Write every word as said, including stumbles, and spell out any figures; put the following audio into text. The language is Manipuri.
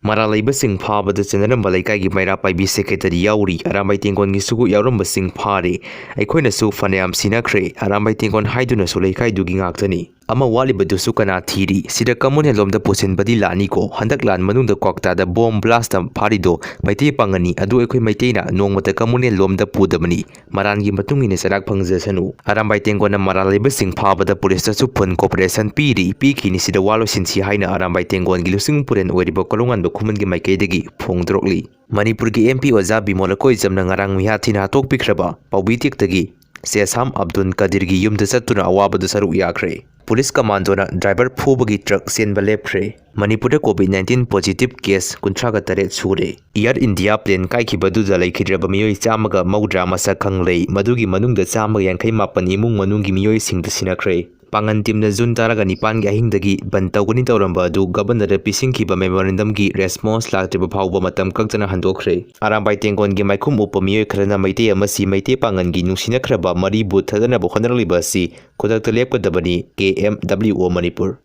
ꯃꯔꯥꯜ ꯂꯩꯕꯁꯤꯡ ꯐꯥꯕꯗ ꯆꯦꯟꯅꯔꯝꯕ ꯂꯩꯀꯥꯏꯒꯤ ꯃꯩꯔꯥ ꯄꯥꯏꯕꯤ ꯁꯦꯀ꯭ꯔꯦꯇꯔꯤ ꯌꯥꯎꯔꯤ꯫ ꯑꯔꯥꯝꯕꯥꯏ ꯇꯦꯡꯒꯣꯟꯒꯤꯁꯨ ꯌꯥꯎꯔꯝꯕꯁꯤꯡ ꯐꯥꯔꯦ꯫ ꯑꯩꯈꯣꯏꯅꯁꯨ ꯐꯅꯌꯥꯝ ꯁꯤꯟꯅꯈ꯭ꯔꯦ꯫ ꯑꯔꯥꯝꯕꯥꯏ ꯇꯦꯡꯒꯣꯟ ꯍꯥꯏꯗꯨꯅꯁꯨ ꯂꯩꯀꯥꯏꯗꯨꯒꯤ ꯉꯥꯛꯇꯅꯤ꯫ ꯑꯃ ꯋꯥꯠꯂꯤꯕꯗꯨꯁꯨ ꯀꯅꯥ ꯊꯤꯔꯤ? ꯁꯤꯗ communal ꯂꯣꯝꯗ ꯄꯨꯁꯤꯟꯕꯗꯤ ꯂꯥꯛꯅꯤꯀꯣ꯫ ꯍꯟꯗꯛ ꯂꯥꯟ ꯃꯅꯨꯡꯗ ꯀ꯭ꯋꯥꯛꯇꯥꯗ bomb blast ꯐꯥꯔꯤꯗꯣ ꯃꯩꯇꯩ ꯄꯥꯡꯒꯜꯅꯤ꯫ ꯑꯗꯨ ꯑꯩꯈꯣꯏ ꯃꯩꯇꯩꯅ ꯅꯣꯡꯃꯇ communal ꯂꯣꯝꯗ ꯄꯨꯗꯕꯅꯤ꯫ ꯃꯔꯥꯟꯒꯤ ꯃꯇꯨꯡ ꯏꯟꯅ ꯆꯩꯔꯥꯛ ꯐꯪꯖꯁꯅꯨ꯫ ꯑꯔꯥꯝꯕꯥꯏ ꯇꯦꯡꯒꯣꯟꯅ ꯃꯔꯥꯜ ꯂꯩꯕꯁꯤꯡ ꯐꯥꯕꯗ ꯄꯨꯂꯤꯁꯇꯁꯨ full cooperation ꯄꯤꯔꯤ, ꯄꯤꯈꯤꯅꯤ꯫ ꯁꯤꯗ ꯋꯥ ꯂꯣꯏꯁꯤꯟꯁꯤ ꯍꯥꯏꯅ ꯑꯔꯥꯝꯕꯥꯏ ꯇꯦꯡꯒꯣꯟꯒꯤ ꯂꯨꯆꯤꯡ ꯄꯨꯔꯦꯜ ꯑꯣꯏꯔꯤꯕ ꯀꯣꯂꯨꯡꯉꯥꯟꯕ ꯈꯨꯃꯟꯒꯤ ꯃꯥꯏꯀꯩꯗꯒꯤ ꯐꯣꯡꯗꯣꯔꯛꯂꯤ꯫ ꯃꯅꯤꯄꯨꯔꯒꯤ MP ꯑꯣꯖꯥ ꯕꯤꯃꯣꯜ ꯑꯀꯣꯏꯖꯝꯅ ꯉꯔꯥꯡ ꯃꯤꯍꯥꯠ ꯊꯤꯅ ꯍꯥꯠꯇꯣꯛꯄꯤꯈ꯭ꯔꯕ ꯄꯥꯎꯕꯤ ꯇꯦꯛꯇꯒꯤ ꯆꯦꯁꯥꯝ ꯑꯕꯗꯨꯜ ꯀꯗꯤꯔꯒꯤ ꯌꯨꯝꯗ ꯆꯠꯇꯨꯅ ꯑꯋꯥꯕꯗ ꯁꯔꯨꯛ ꯌꯥꯈ꯭ꯔꯦ꯫ ꯄꯨꯂꯤꯁ ꯀꯃꯥꯟꯗꯣꯅ ꯗ꯭ꯔꯥꯏꯚꯔ ꯐꯨꯕꯒꯤ ꯇ꯭ꯔꯛ ꯆꯦꯟꯕ ꯂꯦꯞꯈ꯭ꯔꯦ꯫ ꯃꯅꯤꯄꯨꯔꯗ COVID nineteen positive case ꯀꯨꯟꯊ꯭ꯔꯥꯒ ꯇꯔꯦꯠ ꯁꯨꯔꯦ꯫ Air India plane ꯀꯥꯏꯈꯤꯕꯗꯨꯗ ꯂꯩꯈꯤꯗ꯭ꯔꯕ ꯃꯤꯑꯣꯏ ꯆꯥꯝꯃꯒ ꯃꯧꯗ꯭ꯔꯥ ꯃꯁꯛ ꯈꯪꯂꯦ꯫ ꯃꯗꯨꯒꯤ ꯃꯅꯨꯡꯗ ꯆꯥꯝꯃꯒ ꯌꯥꯡꯈꯩ ꯃꯥꯄꯟ ꯏꯃꯨꯡ ꯃꯅꯨꯡꯒꯤ ꯃꯤꯑꯣꯏꯁꯤꯡꯗ ꯁꯤꯟꯅꯈ꯭ꯔꯦ꯫ ꯄꯥꯡꯒꯟ ꯇꯤꯝꯅ ꯖꯨꯟ ꯇꯔꯥꯒ ꯅꯤꯄꯥꯟꯒꯤ ꯑꯍꯤꯡꯗꯒꯤ ꯕꯟ ꯇꯧꯒꯅꯤ ꯇꯧꯔꯝꯕ ꯑꯗꯨ ꯒꯕꯔꯅꯔꯗ ꯄꯤꯁꯤꯟꯈꯤꯕ memorandumꯒꯤ response ꯂꯥꯛꯇ꯭ꯔꯤꯕ ꯐꯥꯎꯕ ꯃꯇꯝ ꯀꯛꯇꯅ ꯍꯟꯗꯣꯛꯈ꯭ꯔꯦ꯫ ꯑꯔꯥꯝꯕꯥꯏ ꯇꯦꯡꯒꯣꯟꯒꯤ ꯃꯥꯏꯈꯨꯝ ꯎꯞꯄ ꯃꯤꯑꯣꯏ ꯈꯔꯅ ꯃꯩꯇꯩ ꯑꯃꯁꯤ ꯃꯩꯇꯩ ꯄꯥꯡꯒꯟꯒꯤ ꯅꯨꯡꯁꯤꯅꯈ꯭ꯔꯕ ꯃꯔꯤꯕꯨ ꯊꯗꯅꯕ ꯍꯣꯠꯅꯔꯛꯂꯤꯕ ꯑꯁꯤ ꯈꯨꯗꯛꯇ ꯂꯦꯞꯀꯗꯕꯅꯤ꯫ KMWO ꯃꯅꯤꯄꯨꯔ꯫